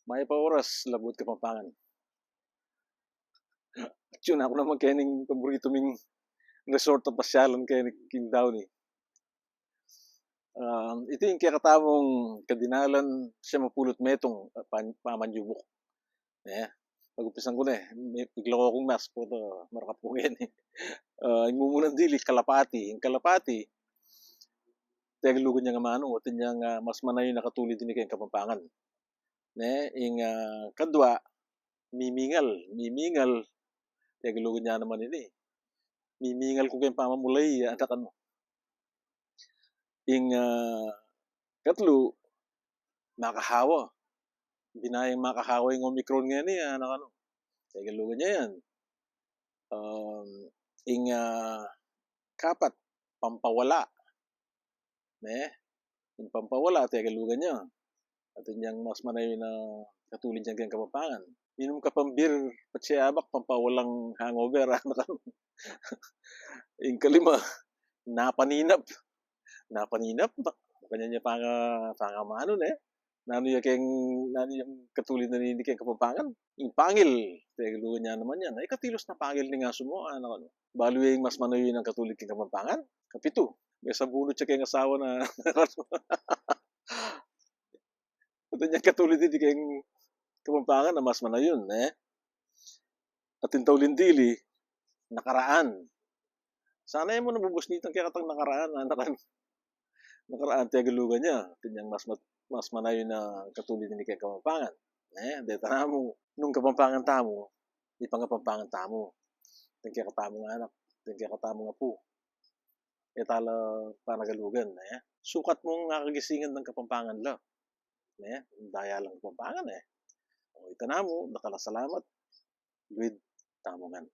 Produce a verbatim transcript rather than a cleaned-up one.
Mayap a oras, Labuad Kapampangan. Atyu na ku naman keni king paboritu ming resort a pasyalan keni king Downey. Ah, iti ing kekatamung kadinalan siyam a pulu't metung, ah, pan-, pamanyubuk. Eh, pag-umpisan ku ne, me-, iglako kung mask ku, marakap ku ngeni. Ah, ing mumunan dili, kalapati. Ing kalapati, Tegalugan yang amanu, atin yang, ah, mas manayun a katulid ini keng Kapampangan. Ne, ing, ah, kadwa, mimingal, mimingal. Tegalugan ya naman ini. Mimingal ku keng pamamulai, ah, anak, anu. Ing, ah, katlu, makahawa. Binayang makahawa ing Omicron ngeni, ah, anak, anu. Tegalugan ya yan. Um, ing, ah, kapat, pampawala. Ne? Ing pampawala, Tegalugan ya. Atin yang mas manayun a katulid yang keng Kapampangan. Minum ka pang beer, patse abak, pampawalang hangover, anak, anu. Ing kalima, napaninap. Napaninap, ba-, makanyan ya panga-, pangamanu, ne? Nanu ya keng, nanu yang katulid na nini keng Kapampangan? Ing pangil, Tegalugan ya naman yan. Ay, katilos na pangil ning asu mu, anak, anu. Balu ya ing mas manayun a katulid keng Kapampangan. Kapitu, mesa bunut ya keng asawa na. Atin yang katulid ini keng Kapampangan a mas manayun, ne? Atin tauling dili, nakaraan. Sana e mu na bubusnitan kekatang nakaraan, anak, anu. Nakaraan, Tegalugan ya. Atin yang mas mat-, mas manayun a katulid ini keng Kapampangan. Eh, deta namu, nung Kapampangan tamu, ipangapampangan tamu. Atin kekatamung anak, atin kekatamung apu. E tala panagalugan, eh. Sukat mung akagisingan dang Kapampangan la. Eh, daya lang Kapampangan, eh. O, ita namu, dakal a salamat. Luid tamu ngan.